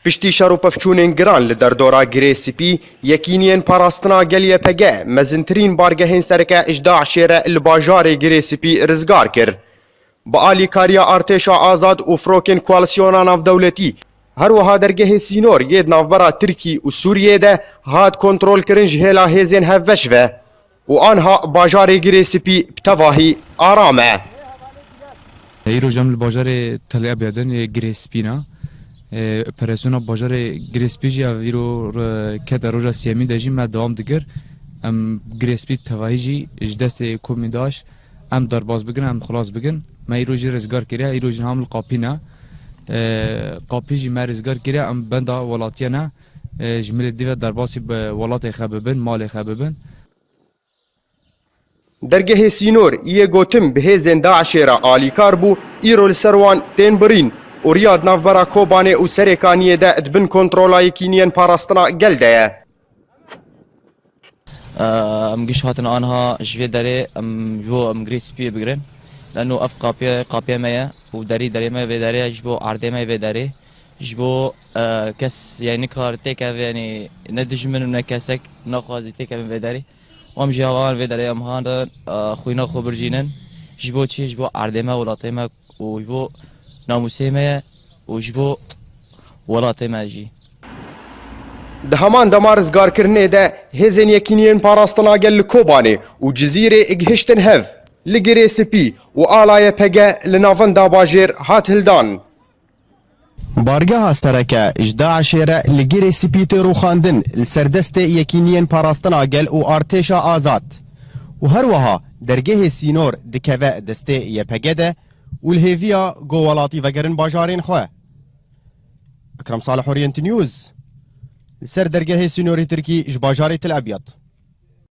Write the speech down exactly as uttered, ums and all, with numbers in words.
Piştî şer û pevçûnên giran li derdora Girê Spî, Yekîniyên Parastina Gel Y P G mezintirîn bargehên sereke ji DAIŞê re li bajarê Girê Spî rizgar kir. Bi alîkariya artêşa azad û firokên koalîsyona navdewletî, her wiha dergehê sînor yê di navbera Tirkî û Sûriyê de hat kontrolkirin ji hêla hêzên hevbeş ve û anha bajarê Girê Spî bi tevahî aram e. Îro jî em li bajarê Tel Ebyadê yê Girê Spî ne. E, operasyona bajarê Girê Spî jî ev îro re kete roja sêyemî de jî me dewam dikir. Em Girê Spî tevahî jî ji destê komî DAIŞ em derbas bikin, em xilas bikin. Me îro jî rizgar kiriye, îro jî hem li Qapî ne. E, Qapî jî me rizgar kiriye, em benda welatiye ne. E, ji milê dî ve derbasî bi welatê xwe bibin, malê xwe bibin. Dergehê sînor yê gotin bi hêzên DAIŞê re alîkar bû, îro li ser wan tên birîn û riya di navbera Kobanê û Serêkaniyê de di bin kontrola Yekîniyên Parastina Gel de ye. Em giş hatin anha ji vê derê em ji bo em Girê Spiyê bigirin. Leno ev qapiye, qapiye me ye û derî derê me vê derê ji bo erdê me vê derê. Ji bo, e, kes, yani, nikare têkeve, yani, ne dijmin û ne kesek naxwaze têkevin vê derê. Em jî hevan vê derê em han re, e, xwîna xwe birjînin. Ji bo çi? Ji bo erdê me, welatê me û ji bo namûsê me ye û ji bo welatê me jî. Di heman dema rizgarkirinê de hêzên Yekîniyên Parastina Gel li Kobanê û Cizîrê gihiştin hev. Li Girê Spî û ala Y P G li navenda bajêr hat hildan. Bargeha sereke ji DAIŞê re li Girê Spî tê rûxandin li ser destê Yekîniyên Parastina Gel û Artêşa Azad û her wiha dergehê sînor dikeve destê Y P G de û li hêviya ku welatî vegerin bajarên xwe. Ekrem Salih, Orient News, li ser dergehê sînorî Tirkî ji bajarê Tel Abyad.